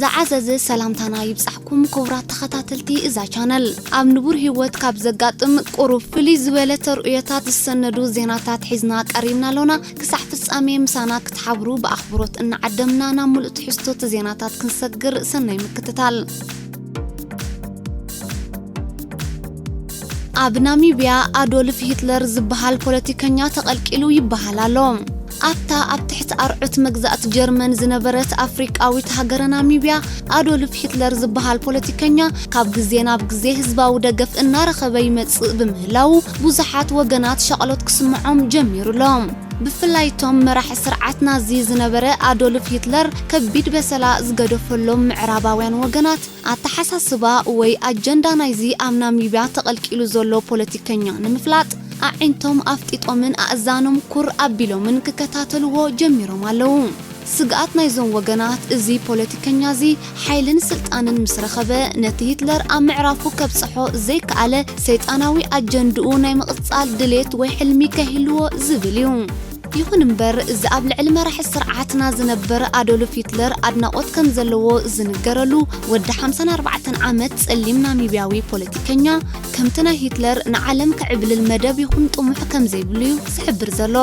ዝዓዘዘ ሰላምታና ይብጻሕኩም ክቡራት ተኸታተልቲ እዛ ቻነል። ኣብ ንቡር ህይወት ካብ ዘጋጥም ቁሩብ ፍልይ ዝበለ ተርእዮታት ዝሰነዱ ዜናታት ሒዝና ቀሪብና ኣሎና። ክሳዕ ፍጻሜ ምሳና ክትሓብሩ ብኣኽብሮት እናዓደምና ናብ ምሉእ ትሕዝቶት ዜናታት ክንሰግር ሰናይ ምክትታል። ኣብ ናሚብያ ኣዶልፍ ሂትለር ዝበሃል ፖለቲከኛ ተቐልቂሉ ይበሃል ኣሎ። ኣብታ ኣብ ትሕቲ ኣርዑት መግዛእቲ ጀርመን ዝነበረት ኣፍሪቃዊት ሃገረ ናሚብያ ኣዶልፍ ሂትለር ዝበሃል ፖለቲከኛ ካብ ግዜ ናብ ግዜ ህዝባዊ ደገፍ እናረኸበ ይመጽእ ብምህላዉ ብዙሓት ወገናት ሻቕሎት ክስምዖም ጀሚሩ ኣሎ። ብፍላይ እቶም መራሒ ስርዓት ናዚ ዝነበረ ኣዶልፍ ሂትለር ከቢድ በሰላ ዝገደፈሎም ምዕራባውያን ወገናት ኣተሓሳስባ ወይ ኣጀንዳ ናይዚ ኣብ ናሚብያ ተቐልቂሉ ዘሎ ፖለቲከኛ ንምፍላጥ ኣዒንቶም ኣፍጢጦምን ኣእዛኖም ኩር ኣቢሎምን ክከታተልዎ ጀሚሮም ኣለዉ። ስግኣት ናይዞም ወገናት እዚ ፖለቲከኛ እዚ ሓይልን ስልጣንን ምስ ረኸበ ነቲ ሂትለር ኣብ ምዕራፉ ከብጽሖ ዘይከኣለ ሰይጣናዊ ኣጀንድኡ ናይ ምቕጻል ድሌት ወይ ሕልሚ ከይህልዎ ዝብል እዩ። ይኹን እምበር እዚ ኣብ ልዕሊ መራሒ ስርዓትና ዝነበር ኣዶልፍ ሂትለር ኣድናቖት ከም ዘለዎ ዝንገረሉ ወዲ ሓምሳን ኣርባዕተን ዓመት ጸሊም ናሚብያዊ ፖለቲከኛ ከምቲ ናይ ሂትለር ንዓለም ክዕብልል መደብ ይኹን ጥሙሕ ከም ዘይብሉ እዩ ዝሕብር ዘሎ።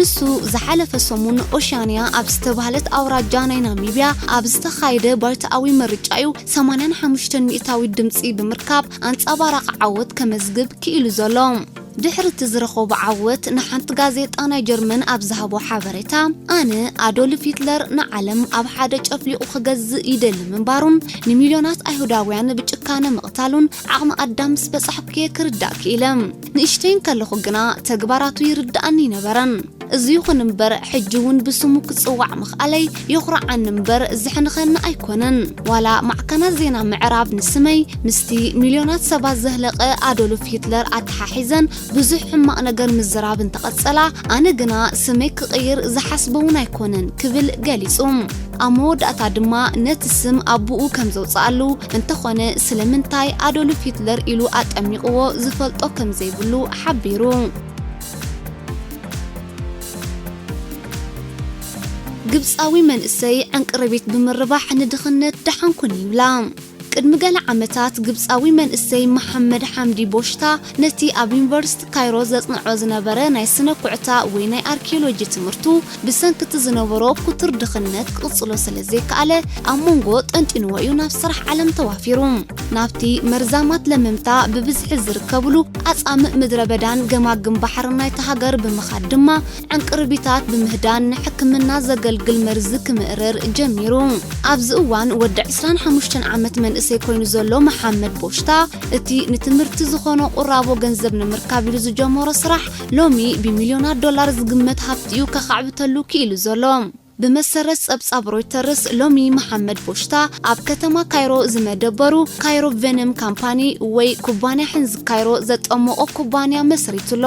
ንሱ ዝሓለፈ ሰሙን ኦሽያንያ ኣብ ዝተባህለት ኣውራጃ ናይ ናሚብያ ኣብ ዝተኻየደ ባይቶኣዊ ምርጫ እዩ ሰማንያን ሓሙሽተን ሚእታዊት ድምጺ ብምርካብ ኣንጻባራቒ ዓወት ከመዝግብ ክኢሉ ዘሎ። ድሕሪ እቲ ዝረኸቦ ዓወት ንሓንቲ ጋዜጣ ናይ ጀርመን ኣብ ዝሃቦ ሓበሬታ፣ ኣነ ኣዶልፍ ሂትለር ንዓለም ኣብ ሓደ ጨፍሊቑ ክገዝእ ይደሊ ምንባሩን ንሚልዮናት ኣይሁዳውያን ብጭካነ ምቕታሉን ዓቕሚ ኣዳም ምስ በጻሕኩ እየ ክርዳእ ክኢለ። ንእሽተይ እንከለኹ ግና ተግባራቱ ይርድኣኒ ኣይነበረን። እዚ ይኹን እምበር ሕጂ እውን ብስሙ ክጽዋዕ ምኽኣለይ የኹርዓኒ እምበር ዘሕንኸኒ ኣይኮነን። ዋላ ማዕከናት ዜና ምዕራብ ንስመይ ምስቲ ሚልዮናት ሰባት ዘህለቐ ኣዶልፍ ሂትለር ኣተሓሒዘን ብዙሕ ሕማቕ ነገር ምዝራብ እንተቐጸላ፣ ኣነ ግና ስመይ ክቕይር ዝሓስቦ እውን ኣይኮነን ክብል ገሊጹ። ኣብ መወዳእታ ድማ ነቲ ስም ኣቦኡ ከም ዘውጽኣሉ፣ እንተኾነ ስለምንታይ ኣዶልፍ ሂትለር ኢሉ ኣጠሚቕዎ ዝፈልጦ ከም ዘይብሉ ሓቢሩ። ግብጻዊ መንእሰይ ዕንቅርቢት ብምርባሕ ንድኽነት ደሓንኩን ይብላ። ቅድሚ ገለ ዓመታት ግብጻዊ መንእሰይ መሓመድ ሓምዲ ቦሽታ ነቲ ኣብ ዩኒቨርሲቲ ካይሮ ዘጽንዖ ዝነበረ ናይ ስነ ኩዕታ ወይ ናይ ኣርኪዮሎጂ ትምህርቱ ብሰንኪ እቲ ዝነበሮ ክቱር ድኽነት ክቕጽሎ ስለ ዘይከኣለ ኣብ መንጎ ጠንጢንዎ እዩ ናብ ስራሕ ዓለም ተዋፊሩ። ናብቲ መርዛማት ለመምታ ብብዝሒ ዝርከብሉ ኣጻምእ ምድረ በዳን ገማግም ባሕርን ናይቲ ሃገር ብምኻድ ድማ ዕንቅርቢታት ብምህዳን ንሕክምና ዘገልግል መርዚ ክምእርር ጀሚሩ። ኣብዚ እዋን ወዲ ዕስራን ሓሙሽተን ዓመት መንእሰይ ኮይኑ ዘሎ መሓመድ ቦሽታ እቲ ንትምህርቲ ዝኾኖ ቁራቦ ገንዘብ ንምርካብ ኢሉ ዝጀመሮ ስራሕ ሎሚ ብሚልዮናት ዶላር ዝግመት ሃብቲ እዩ ከኻዕብተሉ ክኢሉ ዘሎ። ብመሰረት ጸብጻብ ሮይተርስ ሎሚ መሓመድ ቦሽታ ኣብ ከተማ ካይሮ ዝመደበሩ ካይሮ ቬነም ካምፓኒ ወይ ኩባንያ ሕንዚ ካይሮ ዘጠመቖ ኩባንያ መስሪቱ ኣሎ።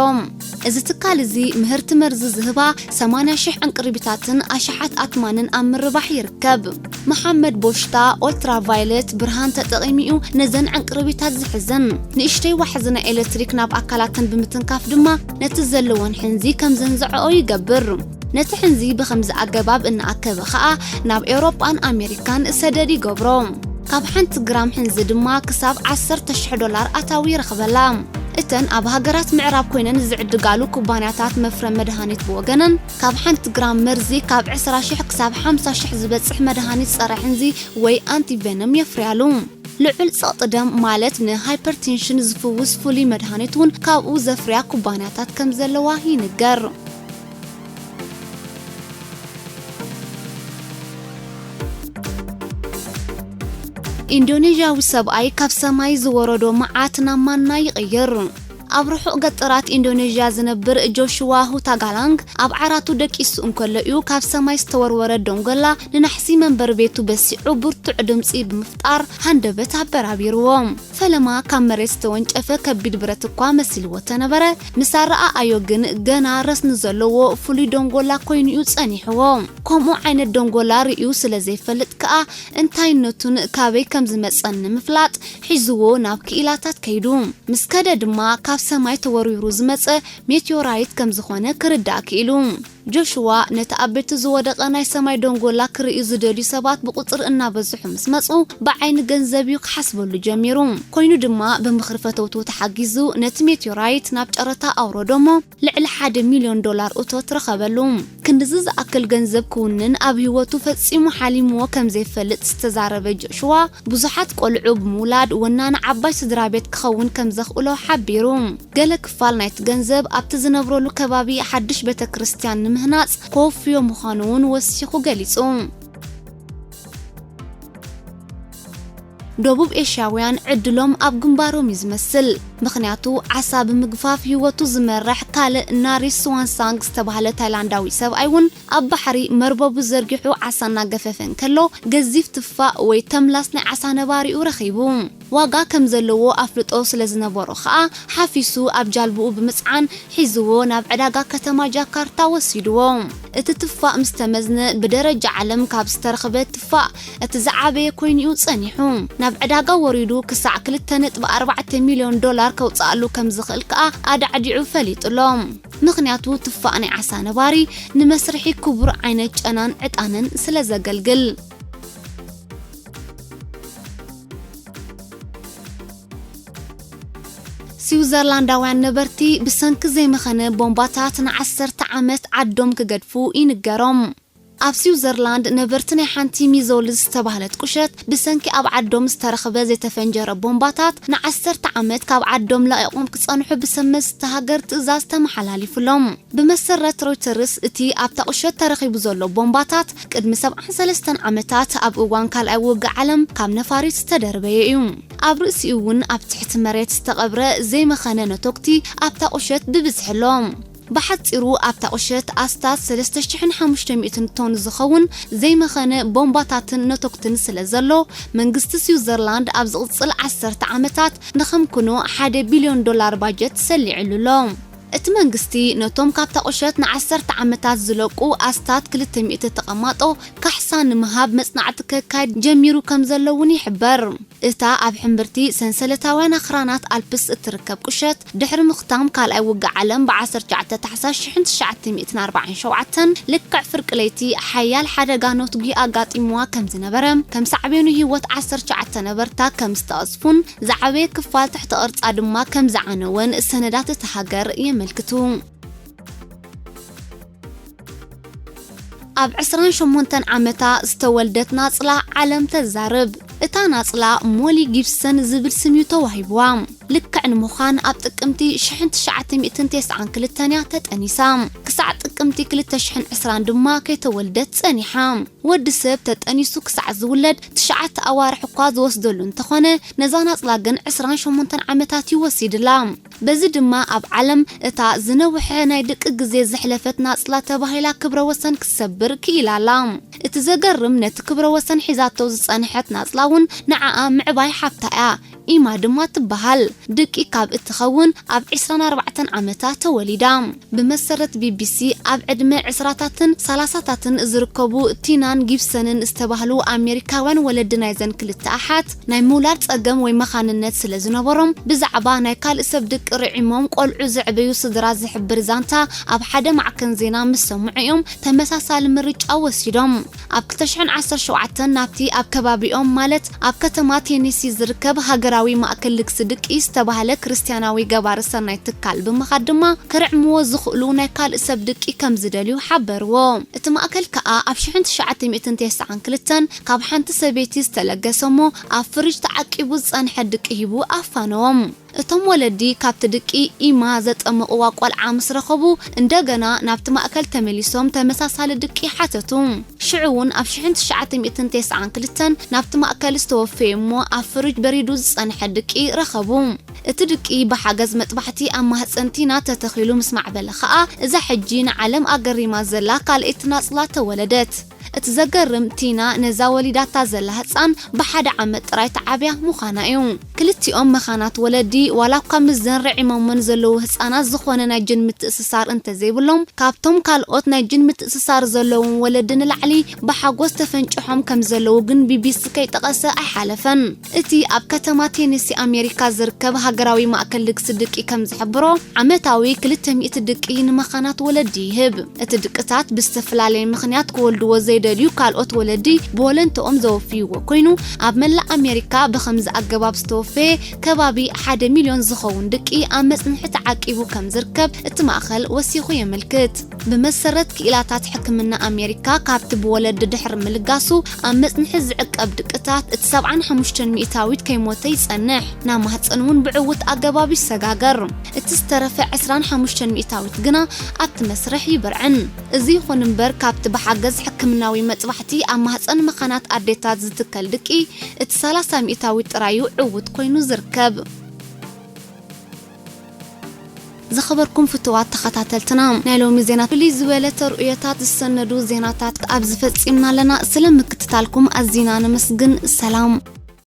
እዚ ትካል እዚ ምህርቲ መርዚ ዝህባ ሰማንያ ሽሕ ዕንቅርቢታትን ኣሽሓት ኣትማንን ኣብ ምርባሕ ይርከብ። መሓመድ ቦሽታ ኦልትራቫይለት ብርሃን ተጠቒሙ እዩ ነዘን ዕንቅርቢታት ዝሕዘን። ንእሽተይ ዋሕዚ ናይ ኤሌክትሪክ ናብ ኣካላተን ብምትንካፍ ድማ ነቲ ዘለወን ሕንዚ ከም ዘንዝዐኦ ይገብር። ነቲ ሕንዚ ብኸምዚ ኣገባብ እናኣከበ ኸኣ ናብ ኤውሮጳን ኣሜሪካን ሰደድ ይገብሮ። ካብ ሓንቲ ግራም ሕንዚ ድማ ክሳብ ዓሰርተ ሽሕ ዶላር ኣታዊ ይረኽበላ። እተን ኣብ ሃገራት ምዕራብ ኮይነን ዝዕድጋሉ ኩባንያታት መፍረ መድሃኒት ብወገነን፣ ካብ ሓንቲ ግራም መርዚ ካብ ዕስራ ሽሕ ክሳብ ሓምሳ ሽሕ ዝበጽሕ መድሃኒት ጸረ ሕንዚ ወይ ኣንቲቨነም የፍርያሉ። ልዑል ጸቕጢ ደም ማለት ንሃይፐርቴንሽን ዝፍውስ ፍሉይ መድሃኒት እውን ካብኡ ዘፍርያ ኩባንያታት ከም ዘለዋ ይንገር። ኢንዶኔዥያዊ ሰብኣይ ካብ ሰማይ ዝወረዶ መዓት ናብ ማና ይቕይር። ኣብ ርሑቕ ገጠራት ኢንዶኔዥያ ዝነብር ጆሽዋ ሁታጋላንግ ኣብ ዓራቱ ደቂሱ እንከሎ እዩ ካብ ሰማይ ዝተወርወረ ደንጎላ ንናሕሲ መንበሪ ቤቱ በሲዑ ብርቱዕ ድምጺ ብምፍጣር ሃንደበት ኣበራቢርዎ። ፈለማ ካብ መሬት ዝተወንጨፈ ከቢድ ብረት እኳ መሲልዎ ተነበረ፣ ምስ ኣረኣኣዮ ግን ገና ረስኒ ዘለዎ ፍሉይ ደንጎላ ኮይኑ'ዩ ጸኒሕዎ። ከምኡ ዓይነት ደንጎላ ርእዩ ስለ ዘይፈልጥ ከኣ፣ እንታይነቱን ካበይ ከም ዝመጸን ንምፍላጥ ሒዝዎ ናብ ክኢላታት ከይዱ። ምስ ከደ ድማ፣ ካብ ሰማይ ተወርዊሩ ዝመጸ ሜትዮራይት ከም ዝኾነ ክርዳእ ክኢሉ። ጆሽዋ ነቲ ኣብ ቤቱ ዝወደቐ ናይ ሰማይ ደንጎላ ክርእዩ ዝደልዩ ሰባት ብቑጽሪ እናበዝሑ ምስ መጹ፣ ብዓይኒ ገንዘብ እዩ ክሓስበሉ ጀሚሩ። ኮይኑ ድማ፣ ብምኽሪ ፈተውቱ ተሓጊዙ ነቲ ሜትዮራይት ናብ ጨረታ ኣውረዶ እሞ፣ ልዕሊ ሓደ ሚልዮን ዶላር እቶት ረኸበሉ። ክንድዚ ዝኣክል ገንዘብ ክውንን ኣብ ህይወቱ ፈጺሙ ሓሊምዎ ከም ዘይፈልጥ ዝተዛረበ ጆሽዋ፣ ብዙሓት ቆልዑ ብምውላድ ወናኒ ዓባይ ስድራ ቤት ክኸውን ከም ዘኽእሎ ሓቢሩ። ገለ ክፋል ናይቲ ገንዘብ ኣብቲ ዝነብረሉ ከባቢ ሓድሽ ቤተ ክርስቲያን ንምህናጽ ከወፍዮ ምዃኑ እውን ወሲኹ ገሊጹ። ደቡብ ኤሽያውያን ዕድሎም ኣብ ግንባሮም እዩ ዝመስል። ምኽንያቱ፣ ዓሳ ብምግፋፍ ህይወቱ ዝመርሕ ካልእ ናሪስ ስዋንሳንግ ዝተባህለ ታይላንዳዊ ሰብኣይ እውን ኣብ ባሕሪ መርበቡ ዘርጊሑ ዓሳ እናገፈፈ እንከሎ፣ ገዚፍ ትፋእ ወይ ተምላስ ናይ ዓሳ ነባሪኡ ረኺቡ። ዋጋ ከም ዘለዎ ኣፍልጦ ስለ ዝነበሮ ኸኣ፣ ሓፊሱ ኣብ ጃልብኡ ብምጽዓን ሒዝዎ ናብ ዕዳጋ ከተማ ጃካርታ ወሲድዎ። እቲ ትፋእ ምስ ተመዝነ፣ ብደረጃ ዓለም ካብ ዝተረኽበ ትፋእ እቲ ዝዓበየ ኮይኑ እዩ ጸኒሑ። ናብ ዕዳጋ ወሪዱ ክሳዕ ክልተ ነጥቢ ኣርባዕተ ሚልዮን ዶላር ከውጽኣሉ ከም ዝኽእል ከኣ ኣዳዕዲዑ ፈሊጡሎ። ምኽንያቱ፣ ትፋእ ናይ ዓሳ ነባሪ ንመስርሒ ክቡር ዓይነት ጨናን ዕጣንን ስለ ዘገልግል። ስዊዘርላንዳውያን ነበርቲ ብሰንኪ ዘይመኸነ ቦምባታት ንዓሰርተ ዓመት ዓዶም ክገድፉ ይንገሮም። ኣብ ስዊዘርላንድ ነበርቲ ናይ ሓንቲ ሚዞልዝ ዝተባህለት ቁሸት ብሰንኪ ኣብ ዓዶም ዝተረኽበ ዘይተፈንጀረ ቦምባታት ንዓሰርተ ዓመት ካብ ዓዶም ለቒቖም ክጸንሑ ብሰብ መስተ ሃገር ትእዛዝ ተመሓላሊፉሎም። ብመሰረት ሮይተርስ፣ እቲ ኣብታ ቁሸት ተረኺቡ ዘሎ ቦምባታት ቅድሚ ሰብዓን ሰለስተን ዓመታት ኣብ እዋን ካልኣይ ውግእ ዓለም ካብ ነፋሪት ዝተደርበየ እዩ። ኣብ ርእሲኡ እውን ኣብ ትሕቲ መሬት ዝተቐብረ ዘይመኸነ ነቶክቲ ኣብታ ቁሸት ብብዝሒ ኣሎ። ብሓጺሩ ኣብታ ቁሸት ኣስታት ሰለስተ ሽሕን ሓሙሽተ ሚእትን ቶን ዝኸውን ዘይመኸነ ቦምባታትን ነቶክትን ስለ ዘሎ፣ መንግስቲ ስዊዘርላንድ ኣብ ዝቕጽል ዓሰርተ ዓመታት ንኸምክኖ ሓደ ቢልዮን ዶላር ባጀት ሰሊዕሉ ኣሎ። እቲ መንግስቲ ነቶም ካብታ ቁሸት ንዓሰርተ ዓመታት ዝለቁ ኣስታት ክልተ ሚእቲ ተቐማጦ ካሕሳ ንምሃብ መጽናዕቲ ከካይድ ጀሚሩ ከም ዘሎ እውን ይሕበር። እታ ኣብ ሕምብርቲ ሰንሰለታውያን ኣኽራናት ኣልፕስ እትርከብ ቁሸት፣ ድሕሪ ምኽታም ካልኣይ ውግእ ዓለም ብዓሰርተ ትሽዓተ ታሕሳስ ሽሕን ትሽዓተ ሚእትን ኣርባዓን ሸውዓተን፣ ልክዕ ፍርቂ ለይቲ ሓያል ሓደጋ ነትጒ ኣጋጢምዋ ከም ዝነበረ፣ ከም ሳዕቤኑ ህይወት ዓሰርተ ትሽዓተ ነበርታ ከም ዝተቐዝፉን ዝዓበየ ክፋል ትሕተ ቅርጻ ድማ ከም ዝዓነወን ሰነዳት እታ ሃገር የመልክቱ። ኣብ ዕስራን ሸሞንተን ዓመታ ዝተወልደት ናጽላ ዓለም ተዛርብ። እታ ናጽላ ሞሊ ጊብሰን ዝብል ስም እዩ ተዋሂብዋ። ልክዕ ንምዃን ኣብ ጥቅምቲ ሽሕን ትሽዓተ ሚእትን ተስዓን ክልተን እያ ተጠኒሳ። ክሳዕ ጥቅምቲ ክልተ ሽሕን ዕስራን ድማ ከይተወልደት ጸኒሓ። ወዲ ሰብ ተጠኒሱ ክሳዕ ዝውለድ ትሽዓተ ኣዋርሕ እኳ ዝወስደሉ እንተኾነ፣ ነዛ ናጽላ ግን ዕስራን ሸሞንተን ዓመታት እዩ ወሲድላ። በዚ ድማ ኣብ ዓለም እታ ዝነውሐ ናይ ደቂ ግዜ ዘሕለፈት ናጽላ ተባሂላ ክብረ ወሰን ክትሰብር ክኢላ ኣላ። እቲ ዘገርም፣ ነቲ ክብረ ወሰን ሒዛቶ ዝጸንሐት ናጽላ እውን ንዓኣ ምዕባይ ሓብታ እያ። ኢማ ድማ ትበሃል። ድቂ ካብ እትኸውን ኣብ ዕስራን ኣርባዕተን ዓመታ ተወሊዳ። ብመሰረት ቢቢሲ፣ ኣብ ዕድመ ዕስራታትን ሰላሳታትን ዝርከቡ ቲናን ጊብሰንን ዝተባህሉ ኣሜሪካውያን ወለዲ ናይዘን ክልተ ኣሓት፣ ናይ ምውላድ ጸገም ወይ መኻንነት ስለ ዝነበሮም፣ ብዛዕባ ናይ ካልእ ሰብ ድቂ ርዒሞም ቆልዑ ዘዕበዩ ስድራ ዝሕብር ዛንታ ኣብ ሓደ ማዕከን ዜና ምስ ሰምዑ እዮም ተመሳሳሊ ምርጫ ወሲዶም። ኣብ ክልተ ሽሕን ዓሰርተ ሸውዓተን ናብቲ ኣብ ከባቢኦም፣ ማለት ኣብ ከተማ ቴኒሲ ዝርከብ ሃገራዊ ማእከል ልግሲ ድቂ ዝተባህለ ክርስትያናዊ ገባሪ ሰናይ ትካል ብምኻድ ድማ፣ ክርዕምዎ ዝኽእሉ ናይ ካልእ ሰብ ድቂ ከም ዝደልዩ ሓበርዎ። እቲ ማእከል ከኣ ኣብ ሽሕን ትሽዓተ ሚእትን ተስዓን ክልተን ካብ ሓንቲ ሰበይቲ ዝተለገሰ እሞ ኣብ ፍሪጅ ተዓቂቡ ዝጸንሐ ድቂ ሂቡ ኣፋነዎም። እቶም ወለዲ ካብቲ ድቂ ኢማ ዘጠመቕዋ ቆልዓ ምስ ረኸቡ፣ እንደገና ናብቲ ማእከል ተመሊሶም ተመሳሳሊ ድቂ ሓተቱ። ሽዑ እውን ኣብ ሽሕን ትሽዓተ ሚእትን ተስዓን ክልተን ናብቲ ማእከል ዝተወፈየ እሞ ኣብ ፍሪጅ በሪዱ ዝጸንሐ ድቂ ረኸቡ። እቲ ድቂ ብሓገዝ መጥባሕቲ ኣብ ማህጸን ቲና ተተኺሉ ምስ ማዕበለ ኸኣ፣ እዛ ሕጂ ንዓለም ኣገሪማ ዘላ ካልኣይቲ ናጽላ ተወለደት። እቲ ዘገርም፣ ቲና ነዛ ወሊዳታ ዘላ ህጻን ብሓደ ዓመት ጥራይ ተዓብያ ምዃና እዩ። ክልቲኦም መኻናት ወለዲ፣ ዋላ እኳ ምስዘን ርዒሞመን ዘለዉ ህጻናት ዝኾነ ናይ ጅን ምትእስሳር እንተዘይብሎም፣ ካብቶም ካልኦት ናይ ጅን ምትእስሳር ዘለዎም ወለዲ ንላዕሊ ብሓጎስ ተፈንጭሖም ከም ዘለዉ ግን ቢቢሲ ከይጠቐሰ ኣይሓለፈን። እቲ ኣብ ከተማ ቴነሲ ኣሜሪካ ዝርከብ ሃገራዊ ማእከል ልግሲ ድቂ ከም ዝሕብሮ፣ ዓመታዊ ክልተ ሚእቲ ድቂ ንመኻናት ወለዲ ይህብ። እቲ ድቅታት ብዝተፈላለየ ምኽንያት ክወልድዎ ዘይደልዩ ካልኦት ወለዲ ብወለንተኦም ዘወፍይዎ ኮይኑ፣ ኣብ መላእ ኣሜሪካ ብኸምዚ ኣገባብ ዝተወፈየ ከባቢ ሓደ ሚልዮን ዝኸውን ድቂ ኣብ መጽንሒ ተዓቂቡ ከም ዝርከብ እቲ ማእከል ወሲኹ የመልክት። ብመሰረት ክኢላታት ሕክምና ኣሜሪካ፣ ካብቲ ብወለዲ ድሕሪ ምልጋሱ ኣብ መጽንሒ ዝዕቀብ ድቅታት እቲ ሰብዓን ሓሙሽተን ሚእታዊት ከይሞተ ይጸንሕ። ናብ ማህጸን እውን ብዕዉት ኣገባብ ይሰጋገር። እቲ ዝተረፈ ዕስራን ሓሙሽተን ሚእታዊት ግና ኣብቲ መስርሕ ይብርዕን። እዚ ይኹን እምበር፣ ካብቲ ብሓገዝ ሕክምናዊ መጽባሕቲ ኣብ ማህጸን መኻናት ኣዴታት ዝትከል ድቂ እቲ ሰላሳ ሚእታዊት ጥራዩ ዕዉት ኮይኑ ዝርከብ። ዝኸበርኩም ፍቱዋት ተኸታተልትና፣ ናይ ሎሚ ዜና ፍልይ ዝበለ ተርእዮታት ዝሰነዱ ዜናታት ኣብዚ ፈጺምና ኣለና። ስለ ምክትታልኩም ኣዚና ነመስግን። ሰላም።